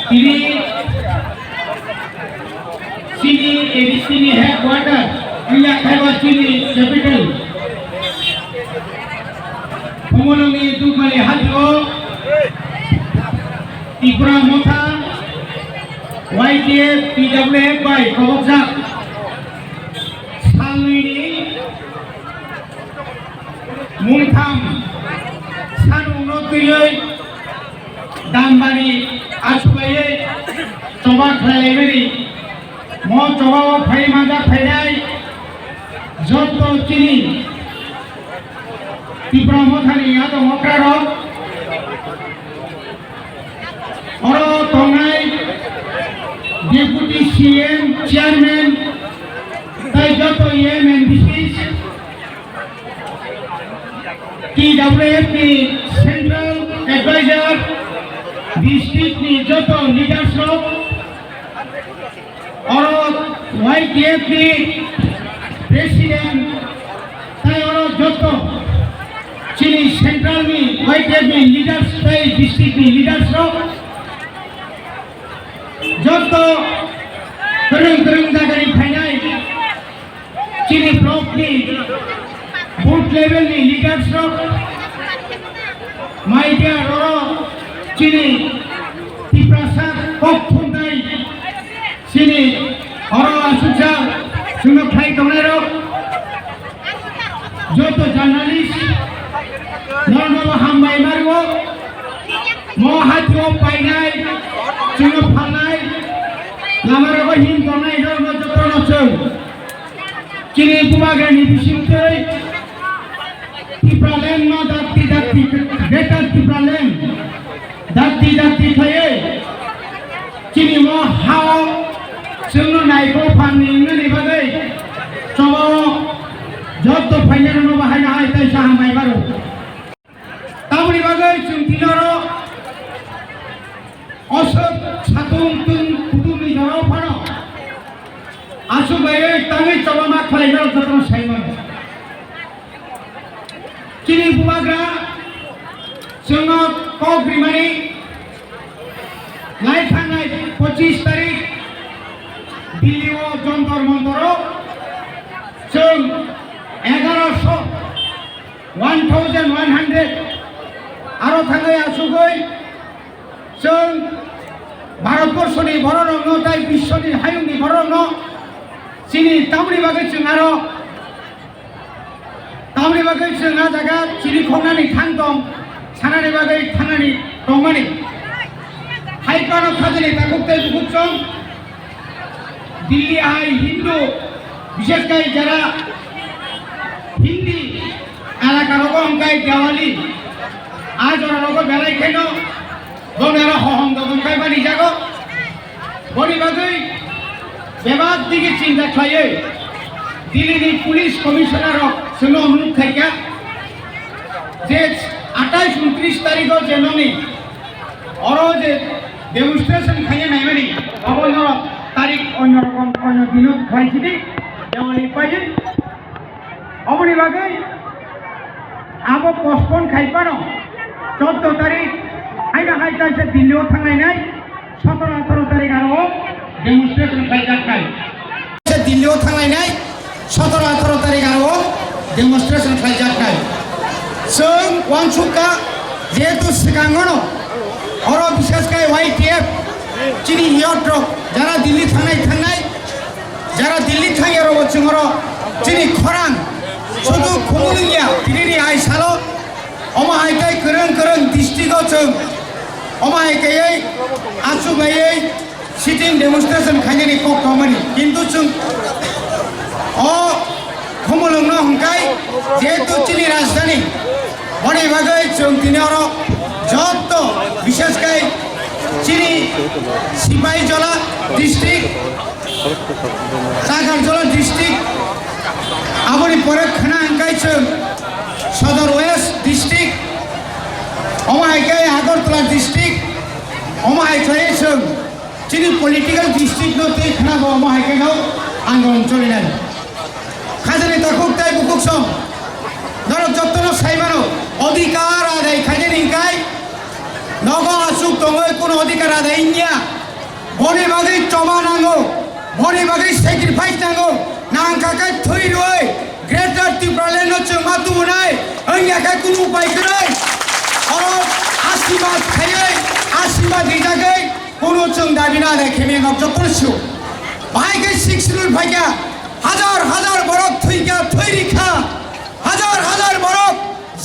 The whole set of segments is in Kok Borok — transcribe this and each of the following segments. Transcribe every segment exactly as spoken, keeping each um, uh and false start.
Tini chini A D C ni headquarter, wngya khaiba chini capital. Phongolongni Dukmali hati o Tipra Motha Y T F T W F bai kobokjak salnwini mungtham sanungno twiwi dambani achukaiwi choba khlailaimani. Mo chobao phai manjak phainai jotto chini Tipra Mothani adong okrarok, oro tongnai Deputy C M, Chairman, tai joto M N D C, T W F ni Central Advisor, district ni joto leaders rok, oro Y T F ni President, tai oro joto chini Central ni Y T F ni leaders tai district ni leaders rok, joto kwrwng kwrwng jagani phainai chini block ni booth level ni leaders rok, media rok, chini Tiprasa kok thumnai, chini oro asuksa chwngno khlai tongnai rok, joto journalist norokno hambai mario, mo hatio painai, chwngno phalnai, lama rogo him tongnai norokno jotono chwng. Chini bubagrani bisingtwi Tipraland no dakti dakti, Greater Tipraland dakti dakti khlaiwi chini o hao chwngno naikol phan ni wngnani bagwi chobao jotto phainairokno bahai bahai tei saha mai baro. Tamoni bagwi chwng tini oro oswk satung tung kutung ni jorao phano aswk baiwi tangwi chobama khlainai jotono sai mano. Chini bubagra chwngno kok rimani lai thangnai pochis tarik Delhi o Jantar Mantar o chwng egaroso one thousand one hundred aro thangwi asugwi chwng Bharatborsoni bororokno tei biswoni hayungni bororokno chini tamoni bagwi chwng aro tamoni bagwi chwng a jaga chini khoknani thang tong sanani bagwi thangnani tongmani. Hai phano khajani takhuk tei bukhuk chwng Delhi hai Hindu, bishesh kai jara Hindi elaka rogo hwnkhe Diwali, a jora rogo belai kheno boni aro hohom dogom kai bani jago. Boni bagwi bebak digi chinta khlaiwi Delhi ni police commissioner rok chwngno onurudh khaikha je atais untris tarikh o je noni oro je demonstration khaina naimani, abo norok tarik onyo rokom, onyo dino khlai sidi, Diwali paiwi. Oboni bagwi abo postpone khai phano, choudo tarik haino hai kaisa Delhi o thanglainai, sotoro atharo tarik aro demonstration khlaijak nai. Delhi o thanglainai, sotoro atharo tarik aro demonstration khlaijak nai. Chwng uansukha, jehetu swkangono oro bishesh khe Y T F chini youth rok jara Delhi thangnai thangnai, jara Delhi thangya rok chwng oro chini khorang sudu khumulwngya tini ni hai salo. Omo hai khe kwrwng kwrwng district o chwng omo hai khe achugaiwi sitting demonstration khainani kok tongmani, kintu chwng o khumulwngno hwnkhe jehetu chini rajdhani, boni bagwi chwng tini oro jotto bishesh khe chini Sipaijala district, Takarjala district, aboni pore khna hwnkhe chwng Sodor West district, omo hai khe Agartala district, omo hai khe chwng chini political district no tei khna bo omo hai khe no andolon cholinai. Khajani takhuk tei bukhuk song norok jottono sai mano, odhikar adai khainani hwnkhe nogo Tongwi kuno odhikar adai wngya. Boni bagwi choba nango, boni bagwi sacrifice nango. Nangkha khe thwi rwui Greater Tipraland no chwng ma tubunai wngya khe kunu upai kwrwi. Oro asirwad khaiwi, asirwad rijagwi kuno chwng dabi no adai khe mano jotono sio. Bahai khe Sixth Schedule phaikha, hajar hajar borok thwikha, thwi rikha. Hajar hajar borok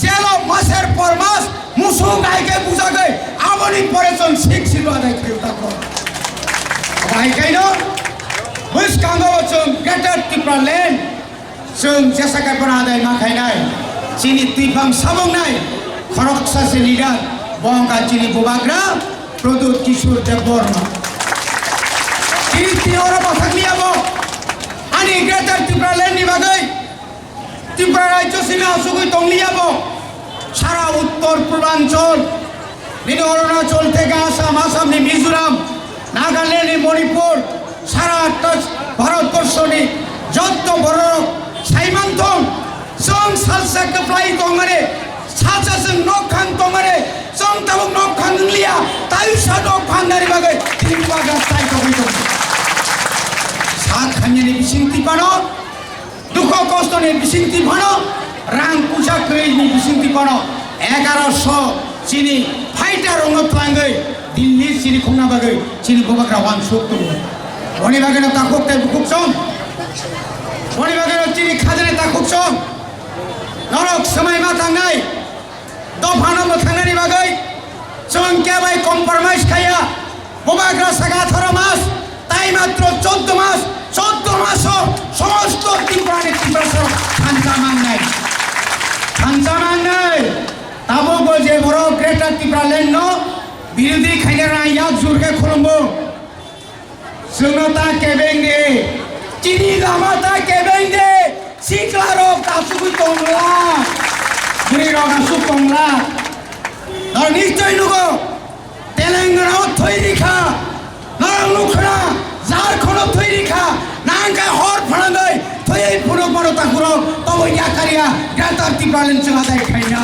jelo maser por mas musuk bai khe bujagwi aboni pore chwng Sixth Schedule adai khaio tako. Bai khaino bwskango chwng Greater Tipraland chwng jesa khe bono adai ma khainai. Chini twiphang sabongnai khoroksa se leader bo wngkha chini Bubagra Pradyut Kishore Debbarma. Chini tini oro bwsakliya bo ani Greater Tipraland ni bagwi Tripura rajyo simi asugwi tongliya bo. Sara Uttor Purbanchal, bini Arunachal theke Assam, Assam ni Mizoram, Nagaland ni Manipur, sara ta-, Bharat borso ni jotto bororok saimanthong, chwng salsa kwplai tongmani, salsa chwng nokphang tongmani, chwng tabuk nokphang wngliya, tayusa nokphang nani bagwi tini bubagra chai tongwi tongo. Sak hamyani bising tipano, dukho kostoni bisingtwi phano, rang puisa kwrwini bisingtwi phano egaroso chini fighter rokno twlangwi Delhi chini khungna bagwi chini bubagra wansuk tongo. Boni bagwino takhuk tei bukhuk chong, boni bagwino chini khajani takhuk chong, norok swmai ma tangnai. Dophano mwthangnani bagwi chwng kebai compromise khaiya. Bubagra saka atharo mas, tai matro choddo mas, choddo maso somosto Tripurani Tiprasa thansa mangnai. Thansa mangnai. Tabukbo je borok Greater Tipraland no birodhi khaina rang yak jur khe khulumbo. Chwngno ta kebeng de, chini lama ta kebeng de, sikla rok ta asugwi tongla, bwrwi rok asuk tongla. Nor nischoi nugo, Telangana o thwi rikha, norok nukhna, Jharkhand o thwi rikha, nangkha hor phanangwi thwi phunuk mano takhurok, tobo yakarya, Greater Tipraland chwng adai khaina.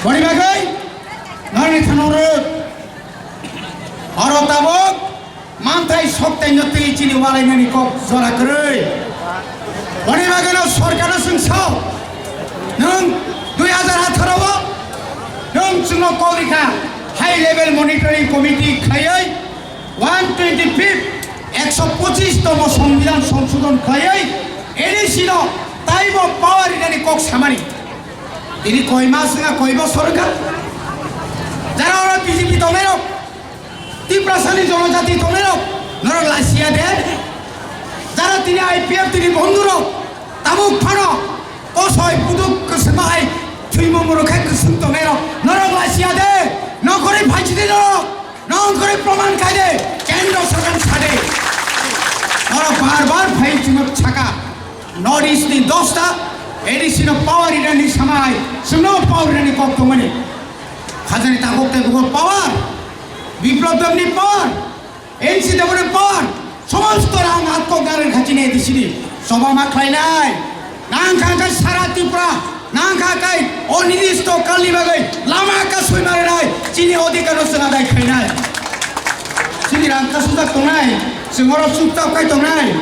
Boni bagwi, norni thanoro. Oro tabuk manthai soktaino twi chini walainani kok jora kwrwi. Boni bagwino sorkarno chwng sao, nwng dui hazar atharo o nwng chwngno kok rikha high level monitoring committee khaiwi one twenty fifth ekso pochis tomo Songbidan songsodon khaiwi A D C no taibo power rinani kok samani. Tini koi mas wngkha, koi bosor wngkha. Jara oro B J P tongnairok, Tiprasani jonojati tongnairok, norok lachiya de. Jara tini I P F tini bondhurok, tabuk phano kosoi buduk kwswng bahai thwimo muruk khai kwswng tongnairok, norok lachiya de. Nokhorwi phaichidi norok, nongkhorwi proman khai de, kendro sorkar sade. Norok bar bar phai chwngno saka. North East ni dosta A D C no power rinani samai, chwngno power rinani kok tongmani. Khajani takhuk tei bukhuk power, Biplab Deb ni power, N C Deb ni power, somosto rang atkok narwk kha chini A D C ni. Choba ma khlainai, nang kha khe sara Tripura, nang kha khe o ninisto kalni bagwi lama kasui marinai, chini odhikar no chwng adai khlainai. Chini rang kasujak tongnai, chwng oro chupchap khai tongnai.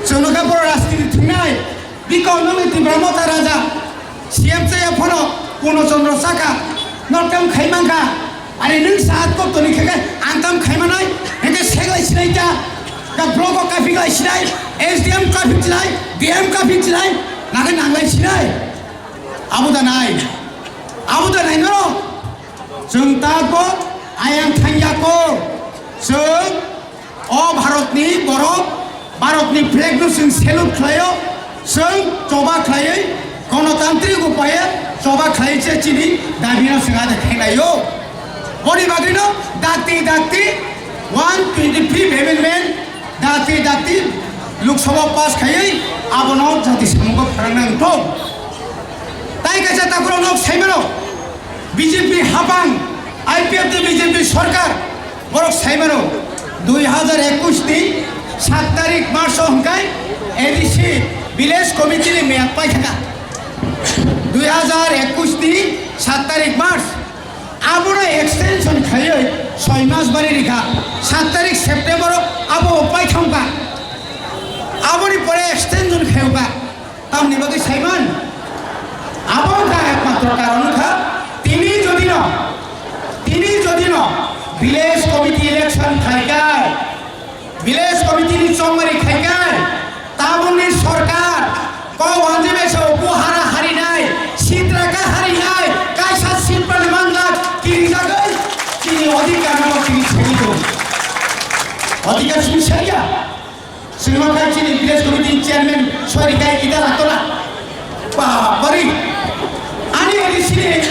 Chwngno khe boro rajniti thwngnai, biko nwngni Tipra Motha Raja, C M chaya phano Purno Chandra saka, no tam khai mankha, ani nwng sa kok toni khe khe ang tam khai manai, hwnkhe seglai sinai ta, ka block o kaphik lai sinai, S D M kaphik sinai, D M kaphik sinai, nakhe nanglai sinai. Abo da nai, abo da nai norok. Chwng tabuk ayang thangya kho. Chwng o Bharatni borok, Bharatni flag no chwng salute khlaio. Chwng choba khlaiwi, gonotantrik upaye choba khlaiwi se chini dabi no chwng ada khainaio. Boni bagwino dakti dakti one twenty fifth amendment dakti dakti Lok Sabha pass khaiwi abono jati samungo pharangna wngthok. Tai kaisa takhurok nok saimano B J P hapang, I P F ni B J P sorkar, borok saimano dui hazar ekush ni saat tarik March o hwnkhe A D C village committee ni meyad paithaka. Dui hazar ekush ni Sat tarik March, abono extension khaiwi soi mas bari rikha. Sat tarik September o abo paithangkha. Aboni pore extension khaiwkha. Tamni bagwi saiman? Abo wngkha ekmatro karon wngkha. Tini jodino, tini jodino village committee election khaikai, village committee ni chongmari khaikai, tabukni sorkar kok wanjwi bai sa uku hara harinai, sitra ka harinai, kaisa sitra ni manlak kirijagwi chini odhikar no tini segwi tongo. Odhikar simi saya. Singma khai chini village committee chairman sori khai ida laktola. Ba, bari. Ani, ani sini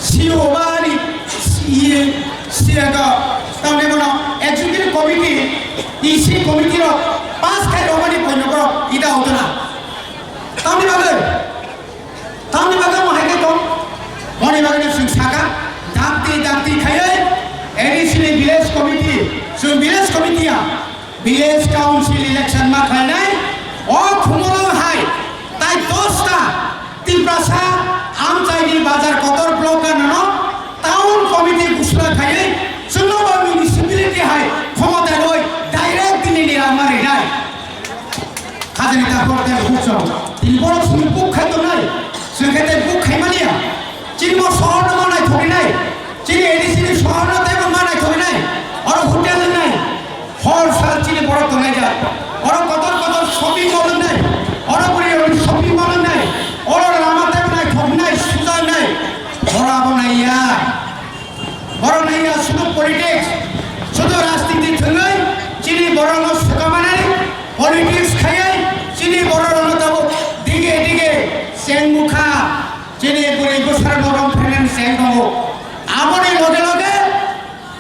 C E O ba ani iye, C E O ka, tamni bono executive committee, E C committee rok pass khai rok ani poino borok ida hotona. Tamni bagwi, tamni bagwi mo hai khe tong. Moni bagwi no sung saka, dakti, dakti khaiwi, A D C ni village committee, sung village committee ya, village council election ma khlainai, o khumulwng hai, tai dosta Tiprasa amchaini bazar kotor block ganano town committee gusura khaiwi chwngno ba municipality hai khomota rwi direct tini ni rama rinai. Khajani takhor tei buksong tini borok sini buk khai tongnai, swngkhe tei buk khai mania. Chini bo sohor no ma naithok rinai, chini A D C ni sohor no tei bo ma naithok rinai, oro hotel wngnai. Hor sal chini borok tongnai jak. Oro kotor kotor shopping mall wngnai. Oro buri rokni shopping mall wngnai. Oro lama tei wngnai, thoknai, suja wngnai. Oro abo naiya. Oro naiya sudu politics. Sudu rajniti thwngwi chini borokno swkamanai politics khaiwi chini borokno tabuk dige dige chengmukha. Chini bwrwi bwsarok norok phainani cheng tongo. Aboni loge loge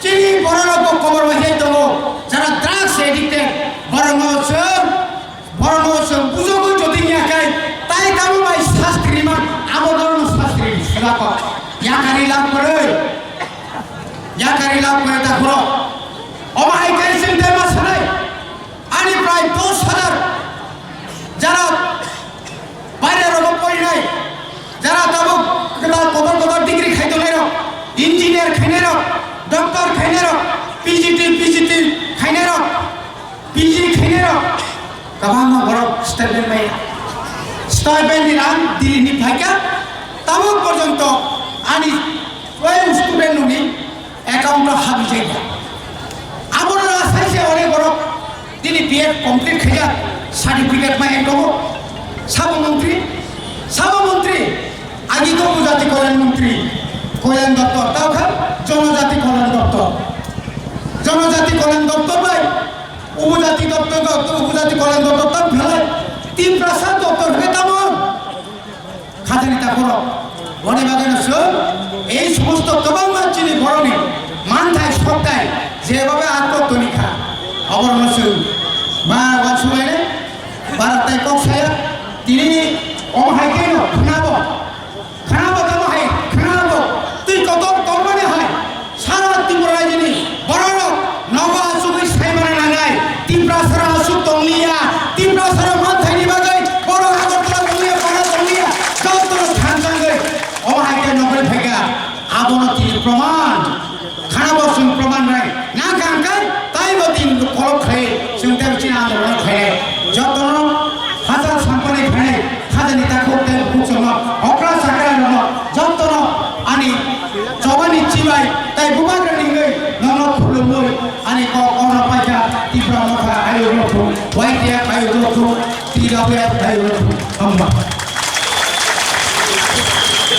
chini bororokbo kobor bai tongo. Jara drugs addicted, borokno chwng, borokno chwng bujogwi jodi ya khe, tai tamo bai sastri man, abo norokno sastri sujako. Yakari lab kwrwi, yakari lab kwrwi ta khoro. Omo hai khe chwng tei ma sanai. Ani prai dos hajar jara baire rogo porinai, jara tabuk kwtal kotor kotor degree khai tongnai rok, engineer khainai rok, doctor khainai rok, P G T, P G T khainai rok, P G khainai rok, kwbangma borok stipend bai, stipend ni rang Delhi ni phaikha, tabuk porjonto ani student nungni account o habwi jai ya. Abono asai se onek borok tini B Ed complete khaijak, certificate mai tongo. Sabo montri, sabo montri, agi to upojati kolyan montri, kolyan doptor, tao kha jonojati kolyan doptor. Jonojati kolyan doptor bai upojati doptor, upojati kolyan doptor tao phalai Tiprasa doptor hwnkhe tamo. Khatani takhoro, boni bagwino chwng ei somosto kwbangma chini borokni manthai sokthai jebhabe atkot toni kha, oborokno chwng ba uansuknai, bara tai kok saya, tini omo hai kheno khnabo, khnabo tamo hai khnabo, twi kotor tongmani hai. Sara Tripura rajyoni bororok nogo achugwi saimana nangnai. Tiprasara achuk tongliya, Tiprasara manthaini bagwi borok Agartala tongliya, Para tongliya, jotono thanchangwi omo hai khe nokoli phaikha. Abono tini proman, khana bo chwng proman nai. Nangkha hwnkhe taibo tin kolok khlai chwng tei chini andolon khlainai. Jotono Hachal sampani phainai khajani takhuk tei bukhukchwngno okra chakra rokno jotono ani chobani chibai tei bubagrani wngwi nono khulumwi ani kok ono paikha Tipra Motha ayuk rok thung, Y T F ayuk rok thung, T W F ayuk rok thung. Hamba.